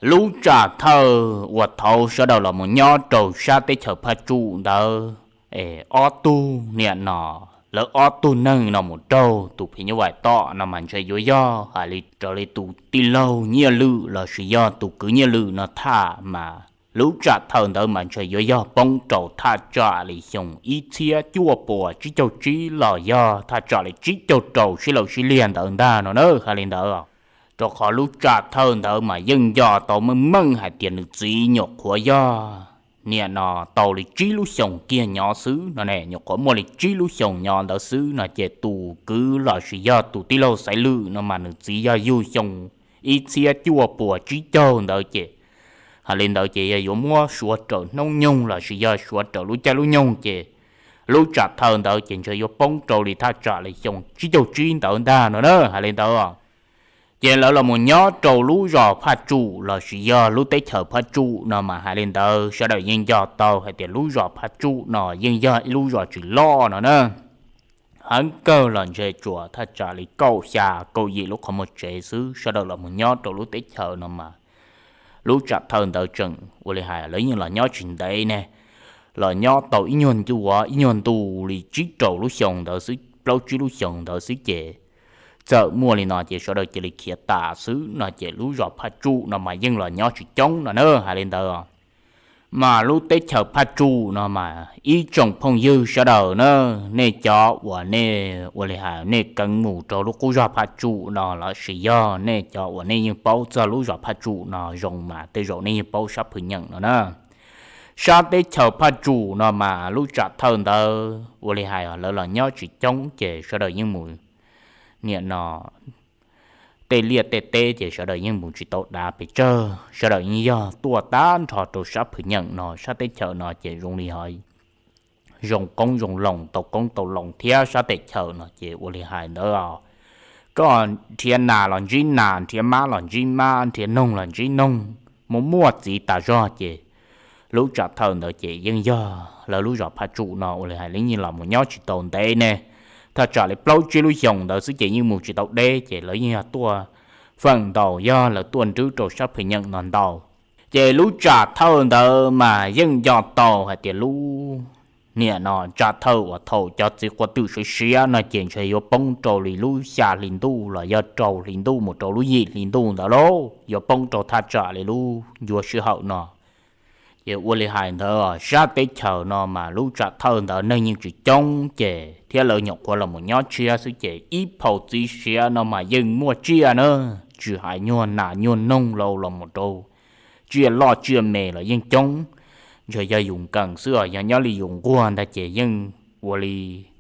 Lub tsam thawj uas thaum sawv daws los mus nyob rau sab teb chaws Phaj Tsuj ntawd, es ob tug niam no, lawv ob tug neeg no mus raug tus phim nyuj vais tom no mas ntshe yuav yog hais li raws li tus tij laug Nyiaj Lwm lossis yog tus kwv Nyiaj Lwm no tham mas lub tsam thawj ntawd mas ntshe yuav yog poob rau thaj tsam li xyoo ib txhiab cuaj puas tsib caug tsib los yog thaj tsam li tsib caug rau sib law sib liag ntawd ntag no na, hais li ntawd. Rau qhov lub tsam thawj ntawd mas yeej nco tau meej meej hais tias nws txiv nyuam qhuav yog niam no tau li tsib lub xyoos kiag nyob xwb no ne, nyuam qhuav muaj li tsib lub xyoos nyob ntawd xwb no ces tus kwv lossis yog tus tij laug Xaiv Lwm no mas nws txiv yog yug xyoo ib txhiab cuaj puas tsib caug ntawd ces, hais li ntawd ces yog yuav muab suav raws hnub nyoog lossis yog suav raws lub caij lub nyoog ces lub tsam thawj ntawd ces ntshe yuav poob rau li thaj tsam li xyoo tsib caug tsib ntawd ntag no na, hais li ntawd. Ces lawv los mus nyob rau lub zos Phaj Tsuj lossis yog lub teb chaws Phaj Tsuj no mas hais li ntawd sawv daws yeej nco tau hais tias lub zos Phaj Tsuj no yeej yog ib lub zos tsis loj no na. Heev kawg los ntshe tsuas thaj tsam li kaum xya kaum yim lub qhov muag tsev xwb, sawv daws los mus nyob rau lub teb chaws no mas lub tsam thawj ntawd tseem ua li hais lawv yeej los nyob tsis ntev ne, los nyob tau ib nyuag ntu, ib nyuag ntu li tsib rau lub xyoos ntawd xwb, plaub tsib lub xyoos ntawd xwb ces txawm muaj li no ces sawv daws cia li khiav tas xwb no ces lub zos Phaj Tsuj no mas yeej los nyob tsis coob no na, hais li ntawd. Mas lub teb chaws Phaj Tsuj no mas ib tsoom phooj ywg sawv daws na, nej cov uas nej ua li hais nej keev mus rau lub qub zos Phaj Tsuj no lossis yog nej cov uas nej yeej paub txog lub zos Phaj Tsuj no zoo mas tej zaum nej yeej paub sab Phwm Nyeem no na. Sab teb chaws Phaj Tsuj no mas lub tsam thawj ntawd ua li hais lawv los nyob tsis coob ces sawv daws yeej mus, niam no, tej liaj tej teb ces sawv daws yeej mus tsis tau dav pes tsawg, sawv daws yeej yog tuaj tag nrho rau sab Phwm Nyeem no, sab teb chaws no ces zoo li ho zoo qoob zoo loo, tau qoob tau loo thiab sab teb chaws no ces ua li hais ntawd os, koj nrhiav nas los ntsib nas, nrhiav mab los ntsib mab, nrhiav noog los ntsib noog, mus muaj txiv tas zog ces lub tsam thawj ntawd ces yeej yog lawv lub zos Phaj Tsuj no ua li hais lawv yeej los mus nyob tsis tau ntev ne, thaj tsam li plaub tsib lub xyoos ntawd xwb ces yeej mus tsis tau deb ces lawv yeej yog tuaj feem ntau, yog lawv tuaj nrwb rau sab Phwm Nyeem no ntau. Ces lub tsam thawj ntawd mas yeej nco tau hais tias lub, niam no, tsam thawj uas thaum cov txiv quav twm siav siav no ces ntshe yuav poob rau li lub xya hli ntuj los yog rau hli ntuj mus rau lub yim hli ntuj ntawd lauj, yuav poob rau thaj tsam li lub ncua sij hawm no. Ces ua li hais ntawd sab teb chaws no mas lub tsam thawj ntawd neeg yeej tsis coob ces thiab lawv nyuam qhuav los mus nyob tshiab xwb ces ib phau txiv siav no mas yeej muaj tsiaj na, tsis hais nyuag nas nyuag noog los los mus rau tsiaj loj tsiaj me los yeej coob. Ntshe yog yus nkees xwb os, yog nyob li yus nquag ntag ces yeej ua li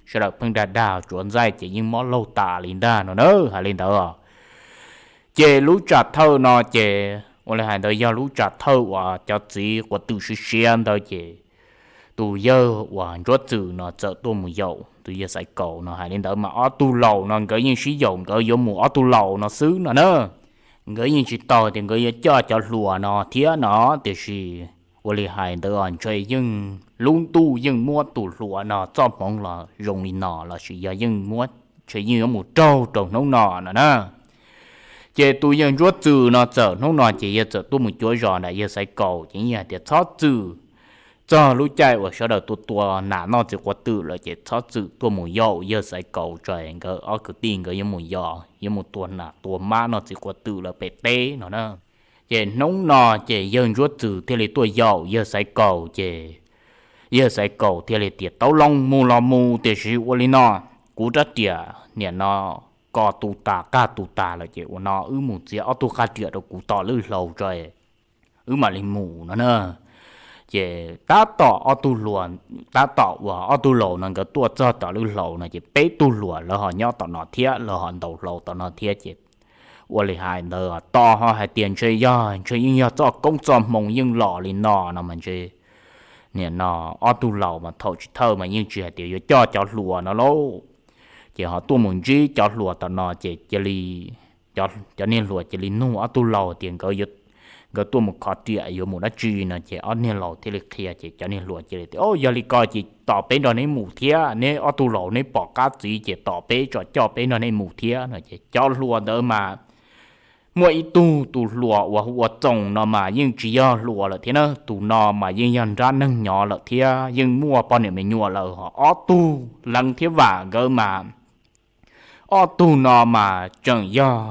sawv daws pheej dag dag tsuav ntxaij ces yeej mob laug tas li ntag no na, hais li ntawd os. Ces lub tsam thawj no ces ua li hais ntawd yog lub tsam thawj uas cov txiv quav twm siav siav ntawd ces tus yawg uas Ntsuab Txwm no txawm tuaj mus yaum tus yawg Xaiv Kaus no, hais li ntawd mas ob tug laus no nkawd yeej sib yaum nkawd yuav mus ob tug laus no xwb no na. Nkawd yeej tsis tau tias nkawd yuav coj cov hluas no thiab no, tiam sis ua li hais ntawd os ntshe yeej lub ntuj yeej muab tus hluas no txoj hmoov los zoo li no lossis yog yeej muab, ntshe yeej yuav mus raug rau hnub no no na. Ces tus yawg Ntsuab Txwm no txawm hnub no ces yawg txawm tuaj mus cuav zos ntawm yawg Xaiv Kaus ces yeej hais tias txhob txwm, txog lub caij uas sawv daws tua tua nas noj txiv quav twm lawm ces txhob txwm tuaj mus yaum yawg Xaiv Kaus tso, nkawd ob kwv tij nkawd yuav mus yos yuav mus tua nas tua mab noj txiv quav twm lawm pem teb no na. Ces hnub no ces yawg Ntsuab Txwm thiaj li tuaj yaum yawg Xaiv Kaus ces yawg Xaiv Kaus thiaj li tias tau loo mus los mus, tiam sis ua li no, kuv rab riam niam no ko tu tas qag tu tas lawm ces ua no wb mus txiav ob tug qab riam rau kuv tom lwj hlau tso, wb mam li mus no na. Ces tab tom ob tug hluas, tab tom uas ob tug laus no nkawd tuaj txog tom lwj hlau no ces peb tug hluas lawv ho nyob tom no thiab, lawv ho ntaus hlau tom no thiab ces ua li hais ntawd tos ho hais tias ntshe yog, ntshe yeej yog txoj koob txoj hmoo yeej los li no no mas ntshe niam no ob tug laus mas thaum tsis thawj mas yeej tsis hais tias yuav coj cov hluas no lauj. Ces ho tuaj mus ntsib cov hluas tom no ces cia li, cov niag hluas cia li nug ob tug laus tias nkawd, nkawd tuaj mus kho riam yuav mus dab tsi no ces ob niag laus thiaj li qhia ces cov niag hluas cia li tias, o, yog li ko ces tos peb nrog neb mus thiab, neb ob tug laus neb pom qab txiv ces tos peb tso coj peb nrog neb mus thiab no ces cov hluas ntawd mas muaj ib tug tus hluas uas hu ua Txoos no mas yeej tsis yog hluas lawm thiab na, tus no mas yeej yog nrab neeg nyob lawm thiab yeej muaj poj niam me nyuam lawm, ho ob tug Leev thiab Vam nkawd mas ob tug no mas tseem yog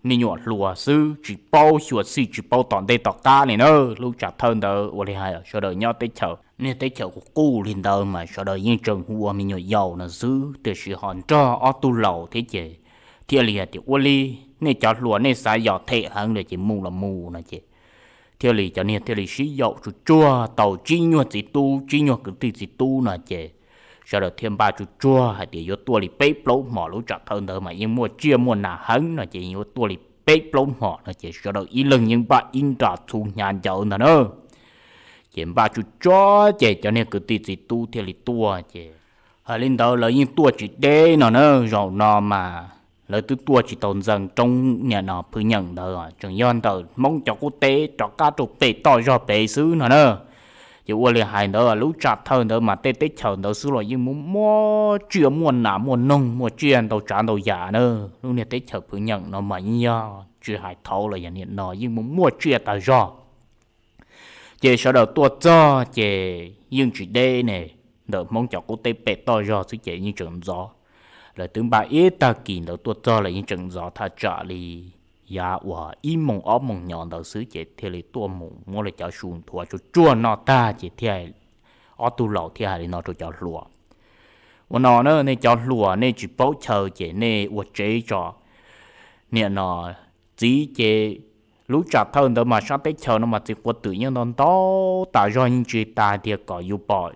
me nyuam hluas xwb, tsis paub xyuam xim tsis paub tom ntej tom qab li na. Lub tsam thawj ntawd ua li hais sawv daws nyob teb chaws, niag teb chaws qus qus li ntawd mas sawv daws yeej tseem hu ua me nyuam yaus no xwb, tiam sis ho nrog ob tug laus thiab ces thiaj li hais tias ua li nej cov hluas nej xav yos them heev lawm ces mus los mus no ces thiaj li cov niag thiaj li sib yaum tsuj tsuag tau tsib nyuag txiv tub, tsib nyuag kwv tij txiv tub no ces sawv daws thiaj npaj tsuj tsuag hais tias yuav tuaj li peb plaub hmos. Lub tsam thawj ntawd mas yeej muaj tsiaj muaj nas heev no ces yuav tuaj li peb plaub hmos no ces sawv daws ib leeg yeej npaj ib nra txhuv hnyav ncawv ntag na. Ces npaj tsuj tsuag ces cov niag kwv tij txiv tub thiaj li tuaj ces hais li ntawd lawv yeej tuaj tsis deb no na. Zaum no mas lawv twb tuaj tsis tau ntxees roob niam no Phwv Nyeem ntawd, tseem yog ntawm Hmoob cov qub teb rov qab rau pem toj zog pem xwb no na. Ces ua li hais ntawd lub tsam thawj ntawd mas tej teb chaws ntawd xwb los yeej muaj muaj tsiaj muaj nas muaj noog muaj tsiaj ntau tsav ntau yam na. Lub niag teb chaws Phwv Nyeem no mas yeej yog tsis hais thaud los yog niam no yeej muaj muaj tsiaj tas zog. Ces sawv daws tuaj txog ces yeej tsis deb ne, ntawm Hmoob cov qub teb pem toj zog xwb ces yeej tseem ntxov. Lawv twb npaj ib tag kis ntawd tuaj txog lawv yeej tseem ntxov thaj tsam li yav uas ib moos ob moos nyob ntawd xwb ces thiaj li tuaj mus muab lawv cov su nthuav tsuj tsuag noj tag ces thiaj, ob tug laus thiaj hais li no rau cov hluas, ua no na nej cov hluas nej tsis paub chaw ces nej ua tsev tso. Niam no txiv ces lub tsam thawj ntawd mas sab teb chaws no mas txiv quav twm yeej ntau ntau tas zog yeej tsis tas tias kom yus pom,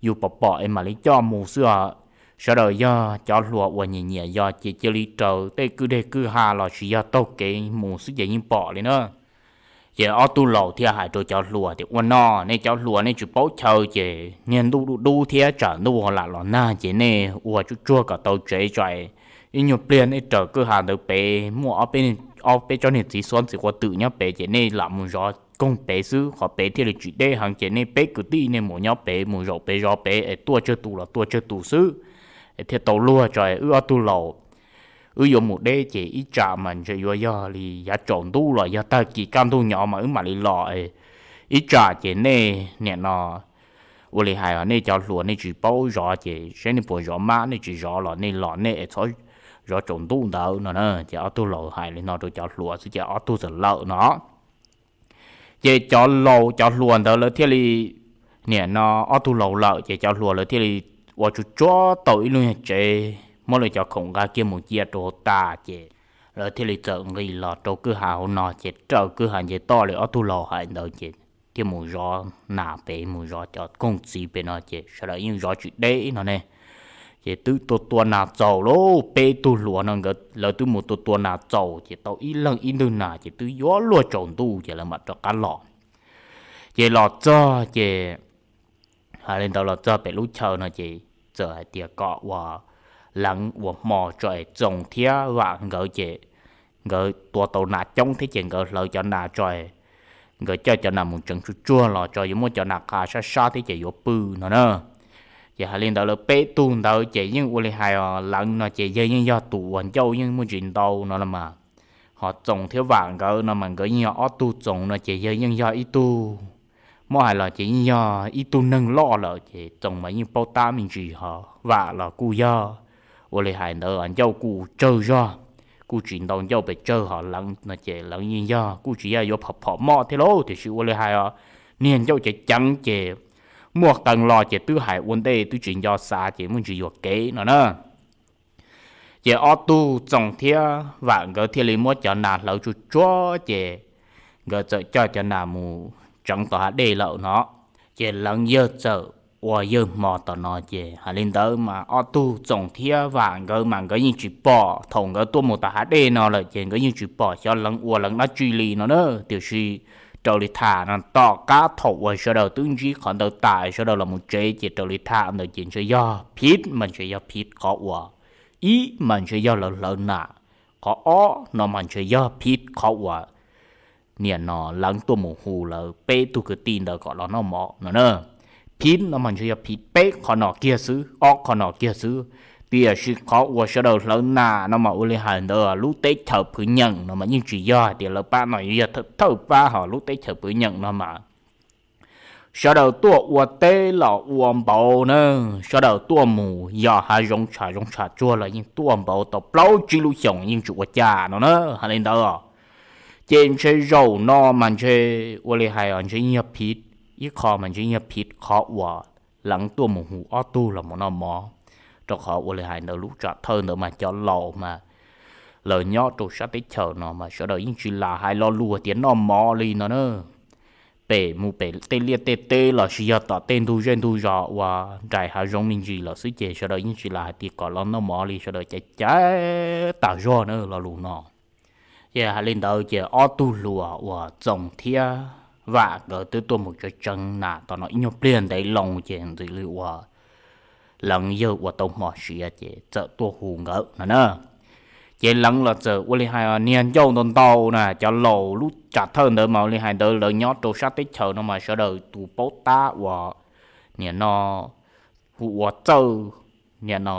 yus pom pom es mam li coj mus xwb os. Sawv daws yog cov hluas uas nyiam nyiam yos ces cia li raws tej kwj deg kwj ha los sis yog taug kev mus xwb ces yeej pom li na. Ces ob tug laus thiaj hais rau cov hluas tias ua no nej cov hluas nej tsis paub chaw ces niag ntuj dub dub thiab tsam ntuj lam los nag ces nej ua tsuj tsuag kom tau tsev tso, ib nyuag pliag nej raws kwj ha ntawd pem muaj ob peb tsob niag txiv xuab txiv quav twm nyob pem ces nej lam mus zov koog pem xwb, qhov pem thiaj li tsis deb heev ces nej peb kwv tij nej mus nyob pem mus zaum pem zov pem es tuaj tsawg tus los tuaj tsawg tus xwb es thiaj tau luag tso. Wb ob tug laus wb yuav mus deb ces ib tsam mas ntshe yuav yog li yav tsaus ntuj los yog tag kis kaj ntug nyob mas wb mam li los. Ib tsam ces nej niam no ua li hais nej cov hluas nej tsis paub zov ces saib nej puas zov mab, nej tsis zov los nej los nej es txhob zov tsaus ntuj ntawd no na. Ces ob tug laus hais li no rau cov hluas xwb ces ob tug txawm lawm no. Ces cov laus cov hluas ntawd lawv thiaj li, niam no ob tug laus lawm ces cov hluas lawv thiaj li ua tsuj tsuag tau ib lub nyuag tsev, muab lawv cov khoom nqa kiag mus cia rau hauv tas ces lawv thiaj li txawm nqis los rau kwj ha hauv no ces raws kwj ha nce toj li ob tug laus hais ntawd ces thiaj mus zov nas pem mus zov cov koog txiv pem no ces sawv daws yeej zov tsis deb no ne. Ces twb tua tua nas txaus lauj, peb tug hluas no nkawd lawv twb mus tua tua nas txaus ces tau ib leeg ib ntwg nas ces twb yuav luag tsaus ntuj ces lawv mam rov qab los. Ces los txog ces hais li ntawd los txog pem lub chaw no ces txawm hais tias kom uas Leev ua hmo tso es Txoos thiab Vam nkawd ces nkawd tua tau nas coob thiab ces nkawd hlawv cov nas tso, nkawd coj cov nas mus tseev tsuj tsuag los tso yuav muab cov nas qha sab sab thiab ces yuav pw no na. Ces hais li ntawd lawv peb tug ntawd ces yeej ua li hais os, Leev no ces yawg yeej yog tus uas ncauj yeej muaj ntsis ntau no los mas, ho Txoos thiab Vam nkawd no mas nkawd yeej yog ob tug, Txoos no ces yawg yeej yog ib tug, muab hais los ces yeej yog ib tug neeg loj lawm ces Txoos mas yeej paub tab me ntsis, ho Vam los kuj yog ua li hais ntawd ncauj kuj tsawg zog, kuj tsis ntau ncauj pes tsawg, ho Leev no ces Leev yeej yog kuj tsis yog yuav phom phom moj thiab lauj, tiam sis ua li hais os, niag ncauj ceev ceev ces muaj qee lo ces twb hais ua ntej twb tsis nco xav ces muaj ntsis yuam kev no na. Ces ob tug Txoos thiab Vam nkawd thiaj li muab cov nas hlawv tsuj tsuag ces nkawd txawm coj cov nas mus tseev tom hav dej lawm no. Ces Leev yawg txawm ua yawg hmo tom no ces hais li ntawd mas ob tug Txoos thiab Vam nkawd mas nkawd yeej tsis pom, thaum nkawd tuaj mus tom hav dej no lawm ces nkawd yeej tsis pom xyov Leev ua Leev dab tsi li no na. Tiam sis raws li tham no tom qab thaum uas sawv daws twb ntsib qhov ntawd tas sawv daws los mus tsev ces raws li tham ntawd ces ntshe yog phiv mas ntshe yog phiv qhov uas, ib mas ntshe yog lawv hlawv nas, qhov ob no mas ntshe yog phiv qhov uas niam no Leev tuaj mus hu lawv peb tug kwv tij ntawd kom los noj mov no na. Phiv no mas ntshe yog phiv peb qhov no kiag xwb, ob qhov no kiag xwb. Tiam sis qhov uas sawv daws hlawv nas no mas ua li hais ntawd lub teb chaws Phwv Nyeem no mas yeej tsis yog hais tias lawv pab no, yog thawj pab hos lub teb chaws Phwv Nyeem no mas sawv daws tuaj ua teb los ua npaum na, sawv daws tuaj mus yos hav zoov tshav zoov tshav tsuag los yeej tuaj npaum tau plaub tsib lub xyoos yeej tsis ua cas no na. Hais li ntawd ces ntshe zaum no mas ntshe ua li hais os ntshe yog phiv, ib qho mas ntshe yog phiv qhov uas Leev tuaj mus hu ob tug los mus noj mov, rau qhov ua li hais ntawd lub tsam thawj ntawd mas cov laus mas lawv nyob rau sab teb chaws no mas sawv daws yeej tsis lam hais lo lus tias noj mov li no na. Pem mus pem tej liaj tej teb los sis yog tom tej ntug zej ntug zos uas nraim hav zoov me ntsis lawm xwb ces sawv daws yeej tsis lam hais tias kom los noj mov li, sawv daws caiv caiv tas zog na lo lus no. Ces hais li ntawd ces ob tug hluas uas Txoos thiab Vam nkawd twb tuaj mus tsev tseev nas tom no ib nyuag pliag ntev loo ces ntxim li uas Leev yawg ua tau hmo siav ces txawm tuaj hu nkawd no na. Ces Leev los txawm ua li hais niag ncauj ntau ntau na, cov laus lub tsam thawj ntawd mas ua li hais ntawd lawv nyob rau sab teb chaws no mas sawv daws tus paub tab uas nim no hu ua txawj nim no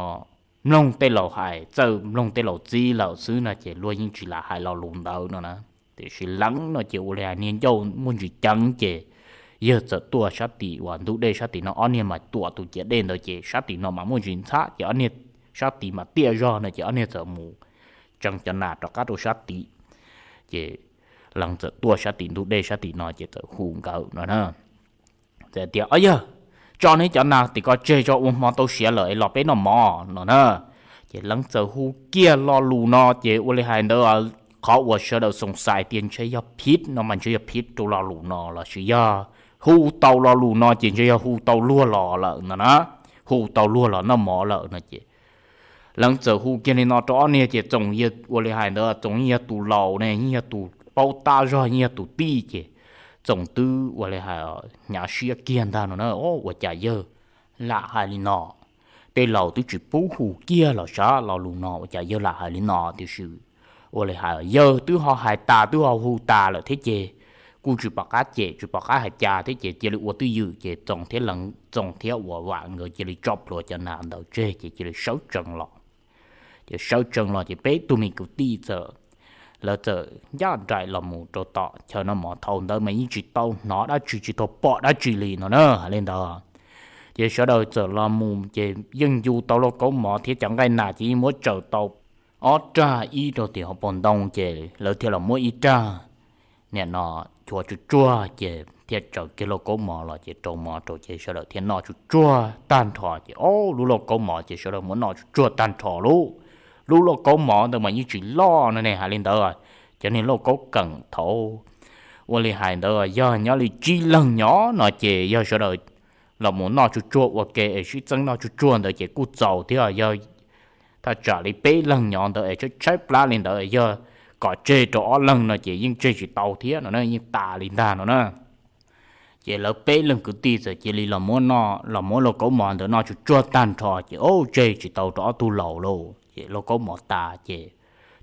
mloog tej laus hais, txawj mloog tej laus txib lawm xwb no ces luag yeej tsis lam hais lo lus ntawd no na. Tiam sis Leev no ces ua li hais niag ncauj muaj ntsis ceev ces yawg txawm tuaj sab tim uas ntug dej sab tim no, ob niag mas tuam tus ciav dej ntawd ces sab tim no mas muaj ntsis ntxhab ces ob niag sab tid mas tiaj zog no ces ob niag txawm mus tseev cov nas rov qab rau sab tid. Ces Leev txawm tuaj sab tim ntug dej sab tim no ces txawm hu nkawd no na. Txawm tias, Ob yawg, tso neb cov nas tim ko tseg tso, ua hmo tau siav lawm es los peb noj mov no na. Ces Leev txawm hu kiag lo lus no ces ua li hais ntawd qhov uas sawv daws xoom xais tias ntshe yog phiv no mas ntshe yog phiv rau lo lus no los sis yog hu tau lo lus no ces ntshe yog hu tau luag los lawm no na, hu tau luag los noj mov lawm no ces Leev txawm hu kiag li no rau ob niag ces Txoos yawg ua li hais ntawd Txoos yeej yog tus laus ne, yeej yog tus paub tab zog, yeej yog tus tij ces Txoos twb ua li hais hnyav siab kiag ntag no na, Ua cas yawg lam hais li no? Tej laus twb tsis pub hu kiag los sav lo lus no ua cas yawg lam hais li no? Tiam sis ua li hais yawg twb ho hais tas twb ho hu tas lawm thiab ces kuj tsis pom qab cem tsis pom qab hais cas thiab ces cia li ua twj ywm ces Txoos thiab Leev, Txoos thiab uas Vam nkawd cia li tso plhuav cov nas ntawd tseg ces cia li sawv tsees los. Ces sawv tsees los ces peb tug me kwv tij txawm, lawv txawm ncaj nraim los mus rau tom chaw noj mov, thaum ntawd mas yeej tsis tau hnov dab tsi tsis tau pom dab tsi li no na. Hais li ntawd ces sawv daws txawm los mus ces yeej ncu tau lauj kaub mov thiab cov nqaij nas ces yeej muab tsaws tau ob rag ib rau tim hauv paus ntoo ces lawv thiaj los muab ib rag nim no chuav tsuj tsuag ces thiaj tsaws kiag lauj kaub mov los ces rau mov rau ces sawv daws thiaj noj tsuj tsuag tag nrho ces ob lub lauj kaub mov ces sawv daws muab noj tsuj tsuag tag nrho lub, lub lauj kaub mov ntawd mas yeej tsis loj no ne. Hais li ntawd cov niag lauj kaub keem thaud ua li hais ntawd yog nyob li tsib leeg nyob no ces yog sawv daws los mus noj tsuj tsuag ua ke es sib txeeb noj tsuj tsuag ntawd ces kuj txaus thiab. Yog thaj tsam li peb leeg nyob ntawd es tshaib tshaib plab li ntawd yog kom tseg rau ob leeg no ces yeej tseg tsis tau thiab no na, yeej tas li ntag no na. Ces lawv peb leeg kwv tij txawm cia li los muab lauj kaub mov ntawd noj tsuj tsuag tag nrho ces ob tseg tsis tau rau ob tug laus lauj. Ces lauj kaub mov tas ces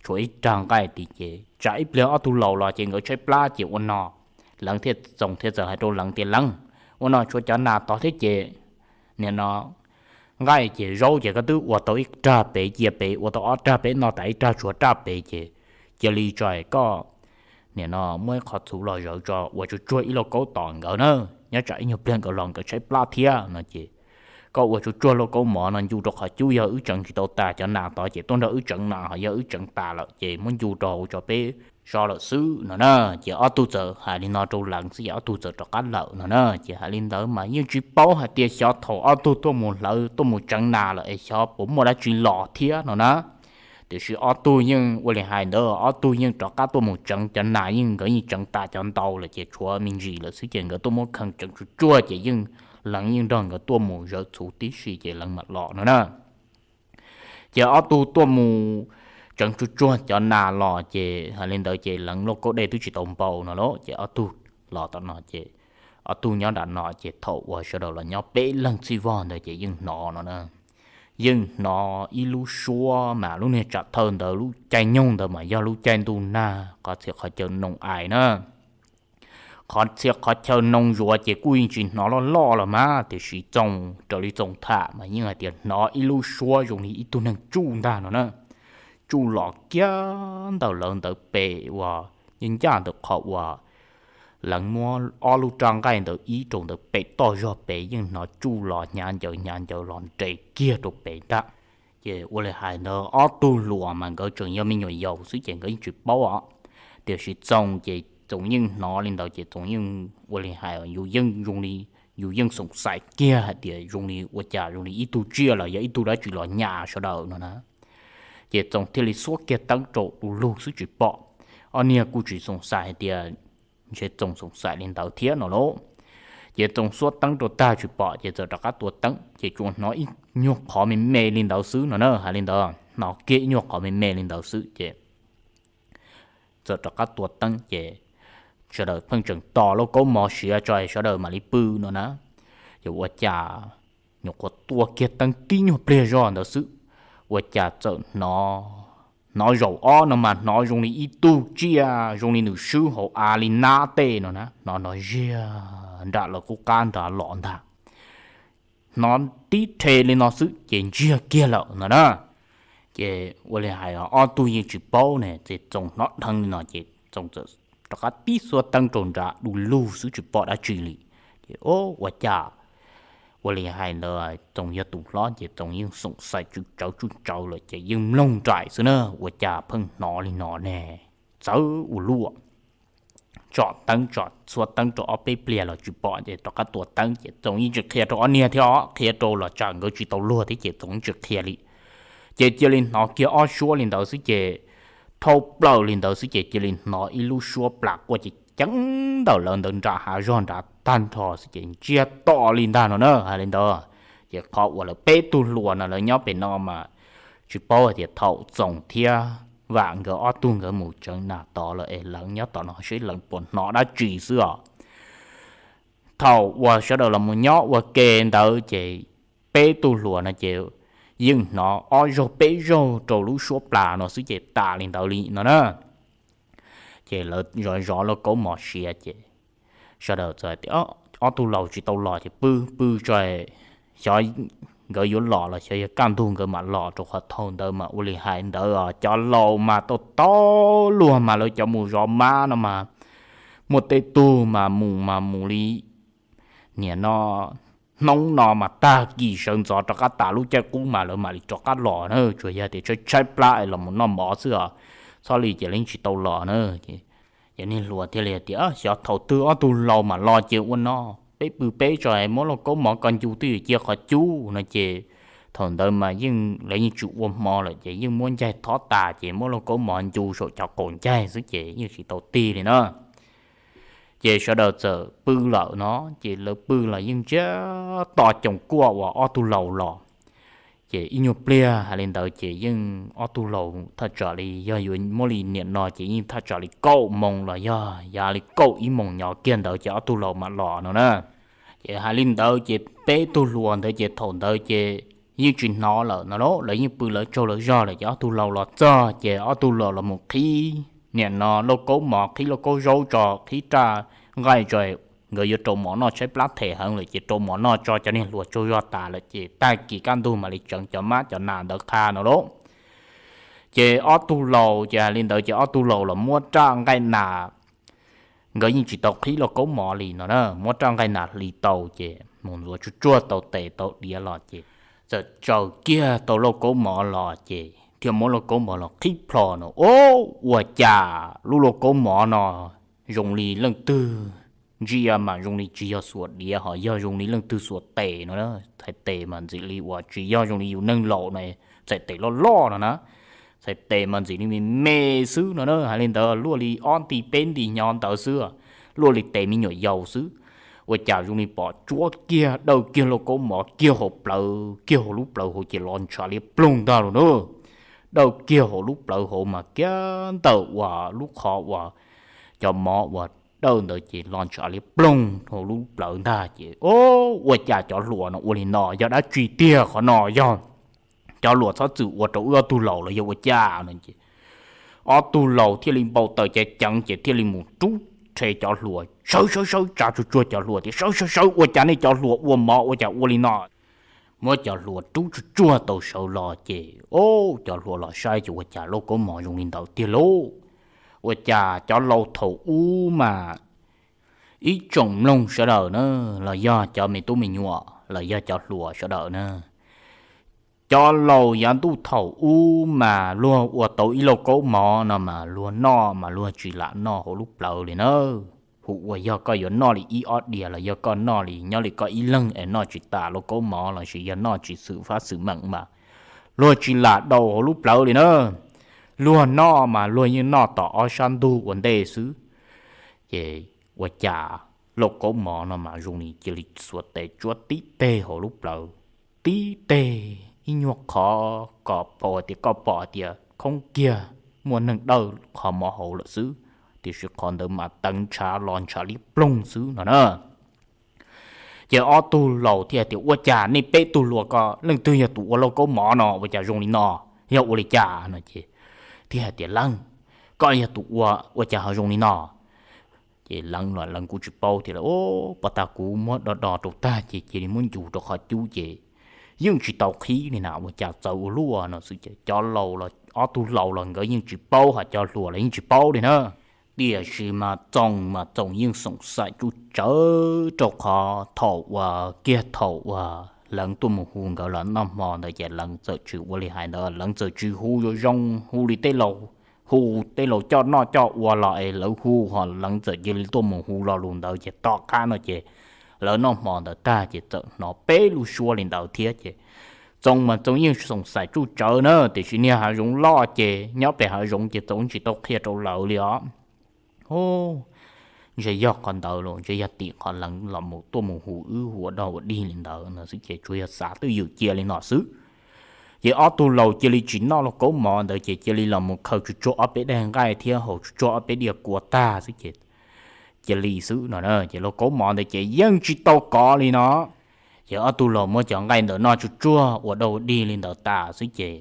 tshuav ib rag nqaij tid ces tsam ib pliag ob tug laus los ces nkawd tshaib plab ces ua no, Leev thiaj Txoos thiaj txawm hais rau Leev tias, Leev, ua no tshuav cov nas tod thiab ces nim no nqaij ces zaub ces koj twb ua tau ib rag pem cia pem, ua tau ob rag peb noj tas ib rag tshuav raj pem ces cia li tso koj nim no muab ib qho txhuv los zawv tso ua tsuj tsuag ib lauj kaub tos nkawd na, nyob tsam ib nyuag pliag nkawd los nkawd tshaib plab thiab no ces koj ua tsuj tsuag lauj kaub mov no ncu rau qhov cub yog wb tseev tsis tau tas cov nas tod ces tuaj nrog wb tseev nas, ho yog wb tseev tas lawm ces muab ncu rau hauv tso peb so lawm xwb no na. Ces ob tug txawm hais li no rau Leev xwb ces ob tug txawm rov qab lawm no na. Ces hais li ntawd mas yeej tsis paub hais tias xyov thaum ob tug tuaj mus hlawv tuaj mus tseev nas lawm es xyov puas muaj dab tsi los thiab no na. Tiam sis ob tug yeej ua li hais ntawd ob tug yeej rov qab tuaj mus tseev cov nas, yeej nkawd yeej tseev tas cov ntau lawm ces tshuav me ntsis lawm xwb ces nkawd tuaj muab kheej tseev tsuj tsuag ces yeej Leev yeej nrog nkawd tuaj mus zawv txhuv tib si ces Leev mam los no na. Ces ob tug tuaj mus tseev tsuj tsuag cov nas los ces hais li ntawd ces Leev lauj kaub dej twb tsis tau npau no lauj ces ob tug los tom no ces ob tug nyob nram no ces thaum uas sawv daws los nyob peb leeg txhij vog ntawd ces yeej hnov no na. Yeej hnov ib lub suab mas lub niag tsam thawj ntawd lub caij nyoog ntawd mas yog lub caij ntuj nag qhov txhia qhov chaw noos ais na. qhov txhia qhov chaw noo zuav ces kuj yeej tsis hnov loj loj los mas, tiam sis Txoos raws li Txoos tham mas yeej hais tias hnov ib lub suab zoo li ib tug neeg tsuj ntag no na. Tsuj los kiag ntawm lawv ntawd pem uas yeej ncaj ntawm qhov uas lawv muab ob lub raj nqaij ntawd ib rau ntawd pem toj zog pem yeej hnov tsuj los hnyav ncaws hnyav ncaws los nres kiag rau pem ntag. Ces ua li hais ntawd ob tug hluas mas nkawd tseem yog me nyuam yaus xwb ces nkawd yeej tsis paub os. Tiam sis Txoos ces Txoos yeej hnov li ntawd ces Txoos yeej ua li hais yus yeej zoo li, yus yeej xoom xaim kiag hais tias zoo li ua cas zoo li ib tug tsiaj los yog ib tug dab tsi los nyas sawv daws no na. Ces Txoos thiaj li xuab kiag teeb rau du lug xwb tsis pom. Ob niag kuj tsis xoom xaim hais tias ntshe Txoos xoom xaim li ntawd thiab no lauj. Ces Txoos xuab teeb rau tag tsis pom ces txawm rov qab tua teeb ces tsuas hnov ib nyuag qhov me me li ntawd xwb no na, hais li ntawd hnov kiag ib nyuag qhov me me li ntawd xwb ces txawm rov qab tua teeb ces sawv daws pheej tseem tos lauj kaub mov siav tso sawv daws mam li pw no na. Ces ua cas nyuam qhuav tua kiag teeb tib nyuag pliag zog ntawd xwb, ua cas txawm hnov zaum ob no mas hnov zoo li ib tug tsiaj zoo li nws swb hauv av li nab tej no na, hnov hnov ziag nram lawv qub qab nrad los ntag. Hnov tib rhe li no xwb ces ntsiag kiag lawm no na. Ces ua li hais ob tug yeej tsis paub ne, ces Txoos hnov dheev li no ces Txoos txawm rov qab tib xuab teeb rau nrad du lug xwb tsis pom dab tsi li. Ces ua cas ua li hais ntawd Txoos yog tus hlob ces Txoos yeej xoom xaim tsw tsawv tsw tsawv lawm ces yeej mloog nraim xwb na, ua cas pheej hnov li no ne, txawv ua luaj. Tsom teeb tsom xuab teeb rau ob peb pliag los tsis pom ces rov qab tua teeb ces Txoos yeej tsis qhia rau ob niag thiab os, qhia rau los tsam nkawd tsis tau luag thiab ces Txoos yeej tsis qhia li. Ces cia li hnov kiag ob suab li ntawd xwb ces, thauj plaws li ntawd xwb ces cia li hnov ib lub suab plas quaj ceev ceev ntawm lawv ntawd nram hav zog nrad tag nrho xwb ces ntsiag to li ntag no na, hais li ntawd. Ces qhov uas lawv peb tug hluas no lawv nyob pem no mas tsis paub hais tias thaum Txoos thiab Vam nkawd ob tug nkawd mus tsev nas tod lawm es lawv nyob tom no seb lawv puas hnov dab tsi xwb os. Thaum uas sawv daws los mus nyob ua ke ntawd ces peb tug hluas no ces yeej hnov ob zaug peb zaug rau lub suab plas no xwb ces tas li ntawd li no na. Ces lawv zov zov lauj kaub mov siav ces sawv daws txawm tias ob tug laus tsis tau los ces pw pw tso, xyov nkawd yuav los los xyov yog kaj ntug nkawd mam los rau qhov thaum ntawd mas ua li hais ntawd cov laus mas tau tau luag mas lawv cov mus zov mab no mas muaj tej tug mas mus mas mus li niam no hnub no mas tag kis sawv ntxov rov qab tas lub caij qub mas lawv mam li rov qab los na, tsuas yog tias tshaib tshaib plab es los mus noj mov xwb os, txhob li ces lawv yeej tsis tau los na. Ces niag hluas thiaj li tias xyov thaum twg ob tug laus mam los ces ua no, peb pw peb tso muab lauj kaub mov ko ncu twj ywm cia qhov cub no ces thaum ntawd mas yeej lawv yeej tsis ua hmo lawm ces yeej muab ncaig thob tas ces muab lauj kaub mov ncu saum cov qaum ncaig xwb ces yeej tsis tau tig li na. Ces sawv daws txawm pw lawm no, ces lawv pw los yeej ntsiag to coos kuaj uas ob tug laus los. Ces ib nyuag pliag hais li ntawd ces yeej ob tug laus thaj tsam li yog yuav muab li niam no ces yeej thaj tsam li kaum moos los yog yav li kaum ib moos nyob kiag ntawd ces ob tug laus mam los no na. Ces hais li ntawd ces peb tug hluas ntawd ces thaum ntawd ces yeej tsis hnov lawm no lauj, lawv yeej pw lawv tsaug lawv zog lawm ces ob tug laus los txog ces ob tug laus los mus qhib niam no lauj kaub mov, qhib lauj kaub zaub tso, qhib raj nqaij tso, nkawd yuav rau mov noj, tshaib plab them heev lawm ces rau mov noj tso, cov niag hluas tsaug zog tas lawm ces tag kis kaj ntug mam li tseev cov mab cov nas ntawd qha no lauj. Ces ob tug laus ces hais li ntawd ces ob tug laus los muab raj nqaij nas, nkawd yeej tsis tau qhib lauj kaub mov li no na, muab raj nqaij nas hli tau ces mus ntxuav tsuag tsuag tau tes tau diav los ces txawm tsaws kiag tau lauj kaub mov los ces thiaj muab lauj kaub mov los qhib plho no, ua cas lub lauj kaub mov no zoo li leej twg ntsia mas zoo li tsis yog xuas diav ho yog zoo li leej twg xuas tes no. Txhais tes mas ntxim li uas tsis yog zoo li yus neeg laus no, txhais tes loj loj no na, txhais tes mas ntxim li me me xwb no na. Hais li ntawd luaj li ob nti peb nti nyob ntawd xwb, luaj li tes me nyuam yaus xwb. Ua cas zoo li pom tsuab kiag dawj kiag lauj kaub mov kiag hauv plawv, kiag hauv lub plawv hauv ces los ntshav liab ploog ntag lauj na. Dawj kiag hauv lub plawv hauv mas kiag ntawm uas lub qhov uas cov mov uas dawj ntawd ces los ntshav liab ploog hauv lub plawv ntag ces, o, ua cas cov hluas no ua li no yog dab tsi tiag, qhov no yog cov hluas txhob txwm ua rau wb ob tug laus los yog ua cas no ces ob tug laus thiaj li npau taws ceev ceev ces thiaj li mus rub ntshe cov hluas sawv sawv sawv tsa tsuag tsuag cov hluas tias, Sawv sawv sawv, ua cas nej cov hluas ua mov ua cas ua li no? Muab cov hluas rub tsuag tsuag tau sawv los ces, o, cov hluas los saib ces ua cas lauj kaub mov zoo li ntawd tiag lauj. Ua cas cov laus thaum ub mas ib tsoom mloog sawv daws na, los yog cov me tub me nyuam los yog cov hluas sawv daws na, cov laus yav ntuj thaum ub mas luag ua tau ib lauj kaub mov no mas luag noj mas luag tsis lam noj hauv lub plawv li na. Hu ua yog koj yuav noj li ib ob diav los yog koj noj li nyob li koj ib leeg es noj tsis tas lauj kaub mov los sis yog noj tsis xwm fab xwm meem mas luag tsis lam daus hauv lub plawv li na. Luag noj mas luag yeej noj tom ob sab ntug ua ntej xwb. Ces ua cas lauj kaub mov no mas zoo li cia li xuas tes tsuab tib teg hauv lub plawv, tib teg ib nyuag qhov kom pom tias koj pom tias khoob kiag muaj neeg dawj qhov mov hauv lawm xwb, tiam sis qhov ntawd mas teev ntshav los ntshav liab ploog xwb no na. Ces ob tug laus thiaj tias, Ua cas nej peb tug hluas ko leej twg yog tus ua lauj kaub mov no ua cas zoo li no? Yog ua li cas no? Ces thiaj hais tias, Leej, koj yog tus ua, ua cas ho zoo li no? Ces Leej los Leej kuj tsis paub tias, Pov tas kuv muab do do rau tag ces cia li muab ncus rau qhov cub ces yeej tsis tau qhib li na, ua cas txawv ua luaj no xwb. Ces cov laus los ob tug laus los nkawd yeej tsis paub, hos cov hluas los yeej tsis paub li na. Tiam sis mas Txoos mas Txoos yeej xoom xaim tsuj tsawv rau qhov thaum uas kiag thaum uas Leej tuaj mus hu nkawd los noj hmo ntawd ces Leej txawm tsis ua li hais ntawd, Leej txawm tsis hu zoo zoo, hu li tej laus, hu tej laus coj noj coj ua los es lawv hu, hos Leej txawm cia li tuaj mus hu lo lus ntawd ces tom qab no ces lawv noj hmo ntawd tag ces txawm hnov peb lub suab li ntawd thiab ces Txoos mas Txoos yeej xoom xaim tsuj tsawv na, tiam sis niag hav zoov loj ces nyob pem hav zoov ces Txoos tsis tau qhia rau lawv li os. Ntshe yog qhov ntawd los ntshe yog tim qhov Leej los mus tuaj mus hu wb hu ua dog ua dig li ntawd no xwb ces tsuas yog xav twj ywm cia li no xwb. Ces ob tug laus cia li tsis noj lauj kaub mov ntawd ces cia li los mus khaws tsuj tsuag ob peb daim nqaij thiab haus tsuj tsuag ob peb diav kua tag xwb ces cia li xwb no na. Ces lauj kaub mov ntawd ces yeej tsis tau kov li no. Ces ob tug laus muab cov nqaij ntawd noj tsuj tsuag ua dog ua dig li ntawd tas xwb ces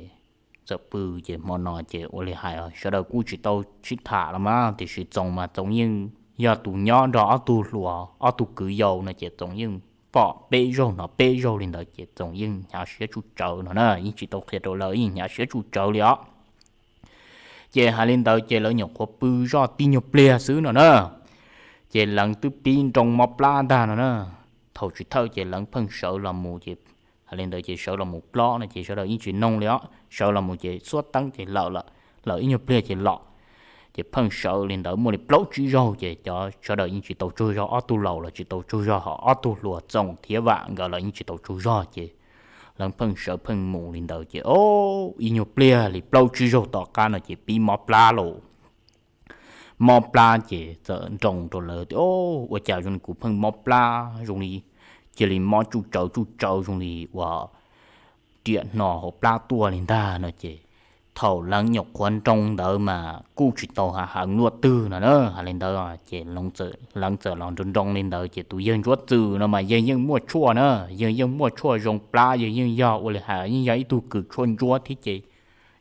txawm pw. Ces hmo no ces ua li hais sawv daws kuj tsis tau sib tham los mas, tiam sis Txoos mas Txoos yeej yog tus nyob nrog ob tug hluas ob tug kwv yau no ces Txoos yeej pom peb zaug hnov peb zaug li ntawd ces Txoos yeej hnyav siab tsuj tsawv no na, yeej tsis tau qhia rau lawv, yeej hnyav siab tsuj tsawv li os. Ces hais li ntawd ces lawv nyuam qhuav pw zoj tib nyuag pliag xwb no na, ces Leej twb pib nroo mob plab ntag no na. Thaum tsis thawj ces Leej pheej sawv los mus ces, hais li ntawd ces sawv los mus plob no ces sawv daws yeej tsis noog li os, sawv los mus ces xuab teeb ces lawm, lawm ib nyuag pliag ces los. Ces pheej sawv li ntawd muaj li plaub tsib zaug ces cov sawv daws yeej tsis tau tsaug zog, ob tug laus los tsis tau tsaug zog, hos ob tug hluas Txoos thiab Vam nkawd los yeej tsis tau tsaug zog ces Leej pheej sawv pheej mus li ntawd ces o, ib nyuag pliag li plaub tsib zaug tom qab no ces pib mob plab lauj. Mob plab ces txawm nroo rau lawv tias, Ua cas zoo li kuv pheej mob plab zoo li cia li mob tsuj tsawv tsuj tsawv zoo li uas riam hno hauv plab tuaj li ntag no ces thaum Leej nyuam qhuav nroo ntawd mas kuj tsis tau hav heev luaj twg no na. Hais li ntawd ces Leej txawm los nroo nroo li ntawd ces tus yawg Ntsuab Txwm no mas yawg yeej muaj tshuaj na, yawg yeej muaj tshuaj zoo plab, yawg yeej yog ua li hais yeej yog ib tug kws tshuaj ntsuab thiab ces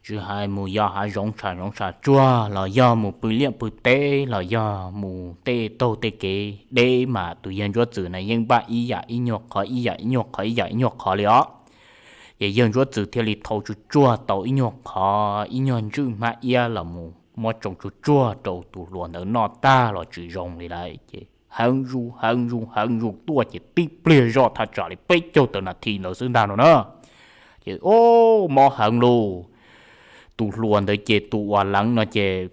tsis hais mus yos hav zoov tshav zoov tshav tsuag los yog mus pw liaj pw teb los yog mus tej taug tej kev deb mas tus yawg Ntsuab Txwm na yeej npaj ib yam ib nyuag qhov, ib yam ib nyuag qhov, ib yam ib nyuag qhov li os. Ces yawg Ntsuab Txwm thiaj li thau tsuj tsuag tau ib nyuag qhov ib nyuag ntswj hmab iab los mus muab tsoo tsuj tsuag rau tus hluas ntawd noj tag los tsis zoo li lawm ces heev zus heev zus heev zus tuaj ces tib pliag zoj thaj tsam li peb caug tawm nas this ntawd xwb ntag no na. Ces o, mob heev lauj. Tus hluas ntawd ces tus uas Leev no ces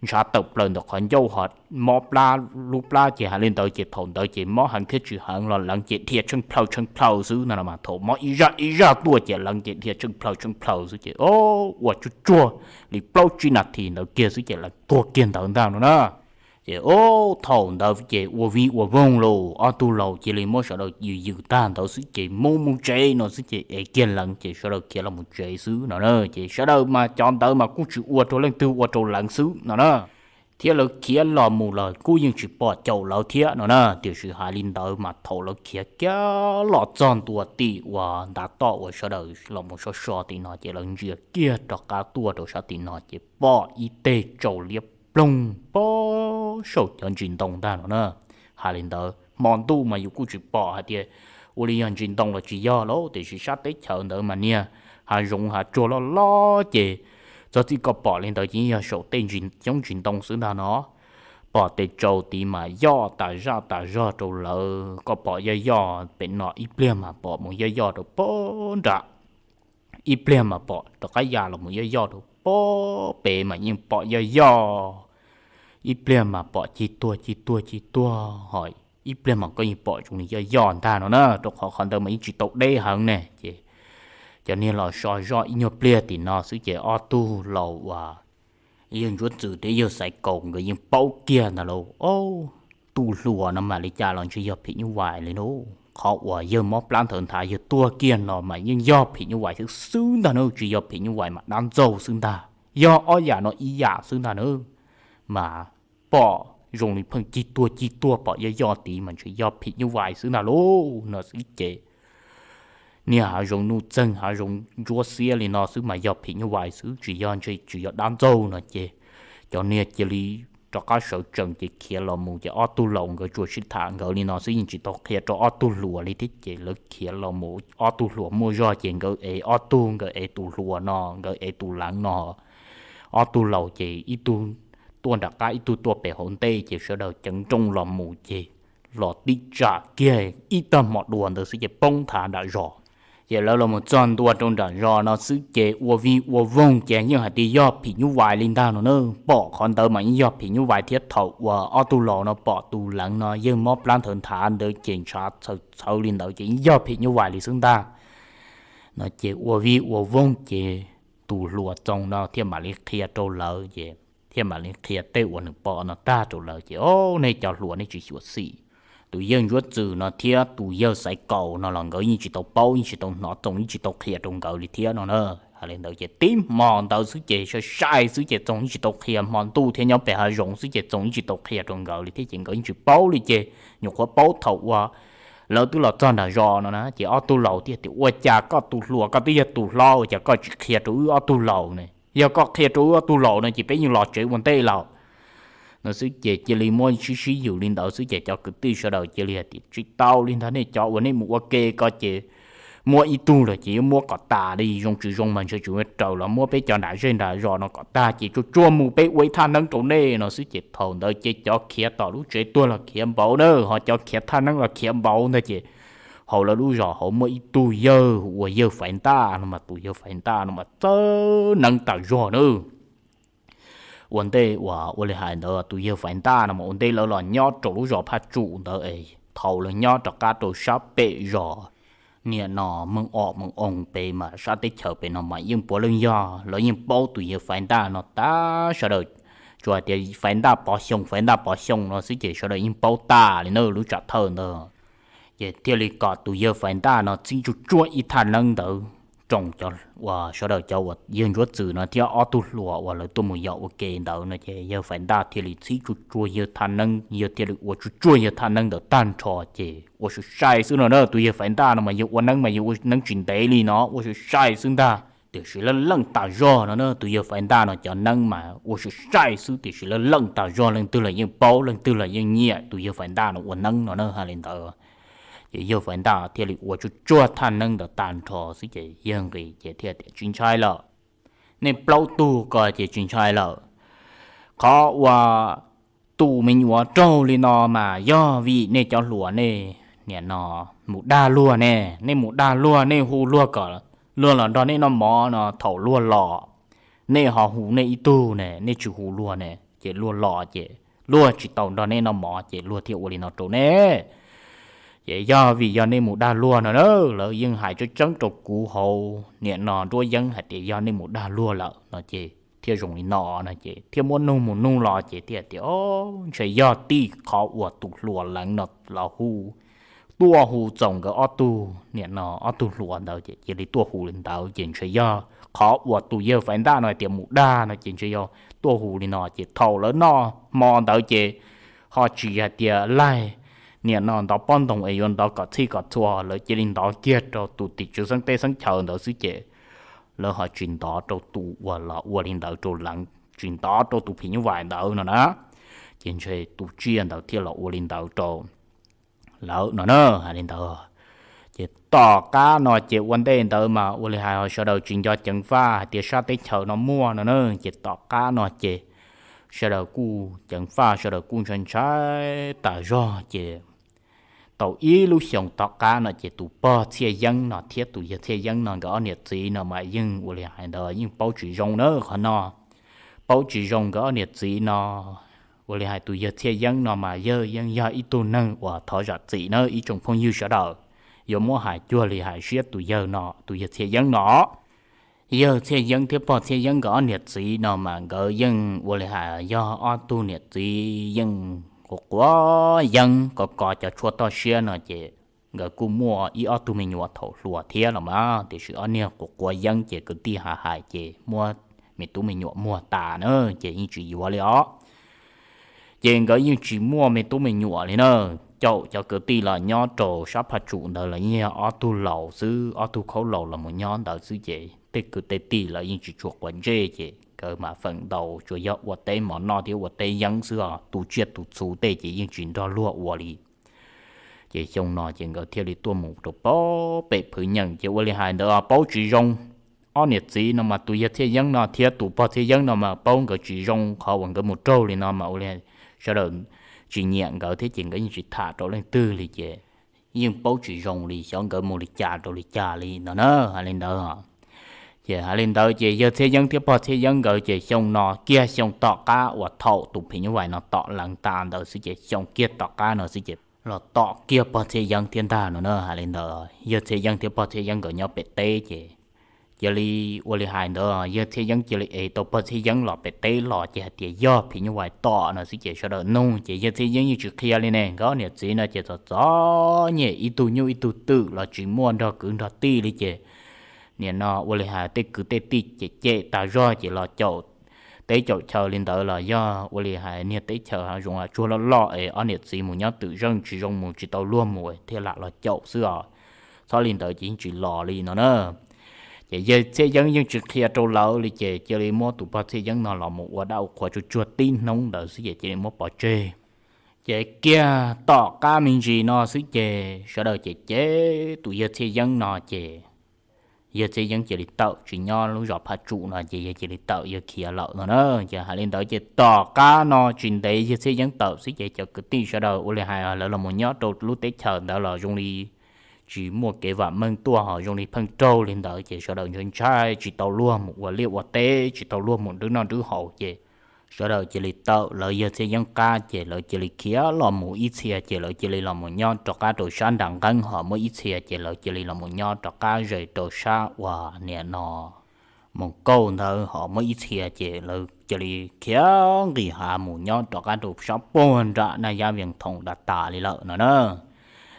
ntshav tawm plaws ntawm qhov ncauj ho mob plab, lub plab ces hais li ntawd ces thaum ntawd ces mob heev thiab tsis heev los Leev ces dhia tsheej plhaw tsheej plhaw xwb no mas thaum mob ib zaj ib zaj tuaj ces Leev ces dhia tsheej plhaw tsheej plhaw xwb ces o, ua tsuj tsuag li plaub tsib nas this ntawd kiag xwb ces Leev tuag kiag ntawd ntag no na. Ces o, thaum ntawd ces ua vij ua voog lauj, ob tug laus cia li muab sawv daws yws yws tag ntawd xwb ces mus mus tsev no xwb ces ev kiag Leev ces sawv daws khiav los mus tsev xwb no na. Ces sawv daws mas cov ntawd mas kuj tsis ua rau leej twg, ua rau Leev xwb no na. Thiab lawv khiav los mus los kuj yeej tsis pom caum lawv thiab no na. Tiam sis hais li ntawd mas thaum lawv khiav kiag los txog ntua tim uas ntav toj uas sawv daws los mus so so tim no ces lawv ntsia kiag rov qab tuaj rau sab tim no ces pom ib teg tsaus liab ploog pog saum cov ntsis ntoo ntag no na. Hais li ntawd hmo ntuj mas yus kuj tsis pom hais tias ua li yog ntsis ntoo los tsis yog lauj, tiam sis sab teb chaws ntawd mas niag hav zoov hav tsuag loj loj ces txog txij koj pom li ntawd ces yog saum tej ntsis coob ntsis ntoo xwb ntag no. Pom tes tsaus tid mas yoj tas zaj tas zog rau lawv, koj pom yoj yoj pem no ib pliag mas pom mus yoj yoj rau pem nram, ib pliag mas pom rov qab ya los mus yoj yoj rau pem pem mas yeej pom yoj yoj, ib pliag mas pom cig tuag cig tuag cig tuag ho, ib pliag mas koj yeej pom zoo li yoj yoj ntag no na, rau qhov qhov ntawd mas yeej tsis tau deb heev ne. Ces cov niag los so zoj ib nyuag pliag tim no xwb ces ob tug laus uas yawg Ntsuab Txwm thiab yawg Xaiv Kaus nkawd yeej paub kiag ntag lauj. Tus hluas no mas li cas los ntshe yog phim nyuj vais li lauj. Qhov uas yawg mob plab nthawv nthav yawg tuag kiag no mas yeej yog phim nyuj vais xwb xwb ntag na, tsis yog phim nyuj vais mas dab ntxaug xwb ntag, yog ob yam no ib yam xwb ntag na. Mas pom zoo li pheej cig tuag cig tuag pom yoj yoj tid mas ntshe yog phim nyuj vais xwb ntag lauj no xwb ces niag hav zoov nuj txeeg hav zoov ntsuab xiab li no xwb mas yog phim nyuj vais xwb tsis yog ntshe tsis yog dab ntxaug no ces cov niag cia li rov qab sawv tsees ces khiav los mus ces ob tug laus nkawd tsuas sib tham nkawd li no xwb yeej tsis tau qhia rau ob tug hluas li thiab ces lawv khiav los mus ob tug hluas muaj zog ces nkawd ev ob tug, nkawd ev tus hluas no, nkawd ev tus leev no, ob tug laus ces ib tug tuaj nram qab ib tug tuaj pem hauv ntej ces sawv daws ceev nrooj los mus ces los tib tsam kiag ib tag hmo dua ntawd xwb ces poob nthav nram zos. Ces lawv los mus txog ntua rau nram zos no xwb ces ua vij ua voog ces yeej hais tias yog phim nyuj vais li ntag no na. Pom qhov ntawd mas yeej yog phim nyuj vais thiab, thaum uas ob tug laus no pom tus leev no yeej mob plab nthawv nthav ntawd ces ntshav txhawv txhawv li ntawd ces yeej yog phim nyuj vais li xwb ntag no ces ua vij ua voog ces tus hluas Txoos no thiaj mam li qhia rau lawv ces thiaj mam li qhia tej uas nws pom no tag rau lawv ces, o, nej cov hluas nej tsis xyuam xim. Tus yawg Ntsuab Txwm no thiab tus yawg Xaiv Kaus no los nkawd yeej tsis tau paub yeej tsis tau hnov Txoos yeej tsis tau qhia rau nkawd li thiab no na. Hais li ntawd ces tib hmo ntawd xwb ces sai sai xwb ces Txoos yeej tsis tau qhia, hmo ntuj thiab nyob pem hav zoov xwb ces Txoos yeej tsis tau qhia rau nkawd li thiab ces nkawd yeej tsis paub li ces nyuam qhuav paub thaum uas lawv twb los txog nram zos no na ces ob tug laus thiaj tias, ua cas koj tus hluas koj twb yog tus hlob ua cas koj tsis qhia rau wb ob tug laus ne? Yog koj qhia rau wb ob tug laus no ces peb yeej los tsev ua ntej lawm no xwb ces cia li muab sib sib yws li ntawd xwb ces cov kwv tij sawv daws cia li hais tias tsis tau li ntag, nej cov uas nej mus ua ke ko ces muab ib tug lawm ces yuav muab kom tas li, zoo tsis zoo mas ntshe tsis ua raws los muab peb cov nram zej nram zos no kom tag ces tsuag tsuag mus peb ua ib thaj neeb rau nej no xwb ces thaum ntawd ces cov khiav tom lub tsev tuag los khiav npaum na, ho cov khiav thaj neeb los khiav npaum ntag ces hauv lawv lub zos hauv muaj ib tug yawg hu ua yawg Faiv Ntaj no mas tus yawg Faiv Ntaj no mas txawj neeb tas zog na. Ua ntej uas ua li hais ntawd tus yawg Faiv Ntaj no mas ua ntej lawv los nyob rau lub zos Phaj Tsum ntawd es thaum lawv nyob rov qab rau sab pem zos niam no Meej Om Meej Oos pem mas sab teb chaws pem no mas yeej puav leej yog lawv yeej paub tus yawg Faiv Ntaj no tag sawv daws, tsuas hais tias Faiv Ntaj Pov Xyoos, Faiv Ntaj Pov Xyoos no xwb ces sawv daws yeej paub tas li na lub tsam thawj ntawd. Ces thiaj li kom tus yawg Faiv Ntaj no txhib tsuag tsuag ib thaj neeb ntawd roos cov uas sawv daws cov uas yawg Ntsuab Txwm no thiab ob tug hluas uas lawv tuaj mus yos ua ke ntawd no ces yawg Faiv Ntaj thiaj li txhib tsuag tsuag yawg thaj neeb, yawg thiaj li ua tsuag tsuag yawg thaj neeb ntawd tag nrho ces ua sai sai xwb no na. Tus yawg Faiv Ntaj no mas yawg ua neeb mas yawg ua neeb tsis ntev li no, ua sai sai xwb ntag. Tiam sis leej leej tas zog no na, tus yawg Faiv Ntaj no cov neeb mas ua sai sai xwb tiam sis leej leej tas zog, leej twg los yeej paub, leej twg los yeej nyiam tus yawg Faiv Ntaj no ua neeb no na. Hais li ntawd ces yawg Faiv Ntaj thiaj li ua tsuag tsuag thaj neeb ntawd tag nrho xwb ces yawg nqis ces thiaj tias, tsis ntshai lawm, nej plaub tug ko ces tsis ntshai lawm. Qhov uas tus me nyuam raug li no mas yog vim nej cov hluas nej niam no mus dag luag ne, nej mus dag luag, nej hu luag kom luag los nrog nej noj mov no, thaum luag los nej ho hu nej ib tug ne, nej tsis hu luag ne, ces luag los ces luag tsis tau nrog nej noj mov ces luag thiaj ua li no rau nej. Ces yog vim yog nej mus dag luag no na, lawv yeej hais tseeb tseeb rau kuv hauv niam no nruab yeeb hais tias yog nej mus dag luag lawm no ces thiaj zoo li no no ces thiaj muab nug mus nug los ces thiaj tias, o, ntshe yog tij qhov uas tus hluas leev no los hu, tuaj hu Txoos nkawd ob tug niam no ob tug hluas ntawd ces cia li tuaj hu li ntawd ces ntshe yog qhov uas tus yawg Faiv Ntaj no hais tias mus dag no ces ntshe yog tuaj hu li no ces thaum lawv noj hmo ntawd ces ho tsis hais tias laig niam no ntov pob ntoos es yuav ntov kom txhij kom txhua, lawv cia li ntov kiag rau tus tim tswv xeeb teb xeeb chaw ntawd xwb ces lawv ho tsis ntov rau tus uas los ua li ntawd rau leev, tsis ntov rau tus phim nyuj vais ntawd no na. Ces ntshe tus tsiaj ntawd thiaj los ua li ntawd rau lawv no na, hais li ntawd. Ces tom qab no ces ua ntej ntawd mas ua li hais sawv daws tsis nco ceev faj hais tias sab teb chaws no muaj no na, ces tom qab no ces sawv daws kuj ceev faj, sawv daws kuj ntshai ntshai tas zog ces tau ib lub xyoos tom qab no ces tus pog Txhiaj Yeeb no thiab tus yawg Txhiaj Yeeb no nkawd ob niam txiv no mas yeej ua li hais ntawd yeej paub tsis zoo na qhov no. Paub tsis zoo nkawd ob niam txiv no, ua li hais tus yawg Txhiaj Yeeb no mas yawg yeej yog ib tug neeg uas thov zam txim na ib tsoom phooj ywg sawv daws. Yuav muab hais cuag li hais siab tus yawg no, tus yawg Txhiaj Yeeb no, yawg Txhiaj Yeeb thiab pog Txhiaj Yeeb nkawd ob niam txiv no mas nkawd yeej ua li hais yog ob tug niam txiv yeej quav quav yeeb kov kov cov tshuaj toj siab no ces nkawd kuj muaj ib ob tug me nyuam thaum hluas thiab los mas tiam sis ob niag quav quav yeeb ces kwv tij hais hais ces muab me tub me nyuam muag tas na ces yeej tsis yuav li os. Ces nkawd yeej tsis muaj me tub me nyuam li na. Caum cov kwv tij los nyob rau sab Phaj Tsum ntawd los yeej yog ob tug laus xwb, ob tug khaub laus los mus nyob ntawd xwb ces tej kwv tej tij lawv yeej tsis tshua quav ntsej ces nkawd mas feem ntau tsuas yog ua teb mov noj thiab ua teb yeeb xwb os, tu tsiaj tu txhu tej ces yeej tsis nrog luag ua li. Ces xyoo no ces nkawd thiaj li tuaj mus rau pem Phwv Nyeem ces ua li hais ntawd paub tsis zoo. Ob niam txiv no mas tus yawg Txhiaj Yeeb no thiab tus pog Txhiaj Yeeb no mas paub nkawd tsis zoo qhov uas nkawd mus raug li no mas ua li sawv daws tsis nyiam nkawd thiab ces nkawd yeej tsis tham rau leej twg li ces yeej paub tsis zoo li xyov nkawd mus li cas rau li cas li no na, hais li ntawd. Ces hais li ntawd ces yawg Txhiaj Yeeb thiab pog Txhiaj Yeeb nkawd ces xyoo no kiag xyoo tom qab uas thaum tus phim nyuj vais no tom leev tas ntawd xwb ces xyoo kiag tom qab no xwb ces los tom kiag pog Txhiaj Yeeb thiab ntag no na, hais li ntawd. Yawg Txhiaj Yeeb thiab pog Txhiaj Yeeb nkawd nyob pem teb ces cia li ua li hais ntawd yawg Txhiaj Yeeb cia li ev tau pog Txhiaj Yeeb los pem teb los ces hais tias yog phim nyuj vais tom no xwb ces sawv daws nug ces yawg Txhiaj Yeeb yeej tsis qhia li ne, nkawd ob niam txiv no ces txom txom nyem ib tug nyuj ib tug twm los tsis muaj nrog kwv nrog tij li ces nim no ua li hais tej kwv tej tij cem cem tas zog ces los caum teb caum chaw li ntawd los yog ua li hais niag teb chaws hav zoov tsuag loj loj es ob niam txiv mus nyob twm zeej tsis zoo mus tsis tau luag mus thiaj lam los caum xwb os. Txhob li ntawd ces yeej tsis los li no na. Ces yawg Txhiaj Yeeb yeej tsis qhia rau lawv li ces cia li muab tus pog Txhiaj Yeeb no los mus ua dab ua qhuas tsuag tsuag tib hnub ntawd xwb ces cia li muab pov tseg. Ces kiag tom qab me ntsis no xwb ces sawv daws ces cem tus yawg Txhiaj Yeeb no ces yawg Txhiaj Yeeb cia li tawm tsis nyob lub zos Phaj Tsum no ces yawg cia li tawm yawg khiav lawm no na. Ces hais li ntawd ces tom qab no tsis ntev yawg Txhiaj Yeeb tawm xwb ces cov kwv tij sawv daws ua li hais lawv los mus nyob rau lub teb chaws ntawd los zoo li tsis muaj kev vam meej tuaj ho zoo li pheej raug li ntawd ces sawv daws ntshai ntshai tsis tau luag mus ua liaj ua teb tsis tau luag mus nrwb noj nrwb haus ces sawv daws cia li tawm lawv yawg Txhiaj Yeeb qab ces lawv cia li khiav los mus ib txhia ces lawv cia li los mus nyob rov qab rau sab nram nqeeb ho muaj ib txhia ces lawv cia li los mus nyob rov qab ze rau sab uas nim no Moos Kauj ntawd ho muaj ib txhia ces lawv cia li khiav nqis hav mus nyob rov qab rau sab puag nram Naj Yab Vias Thoom tas tas li lawm no na.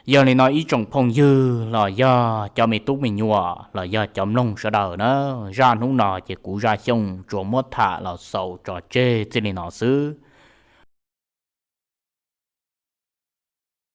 Yog li no ib tsoom phooj ywg los yog cov me tub me nyuam los yog cov mloog sawv daws na, zaj hnub no ces kuv Zaj Xyooj tsuas muab tham los xaus tso tseg txij li no xwb.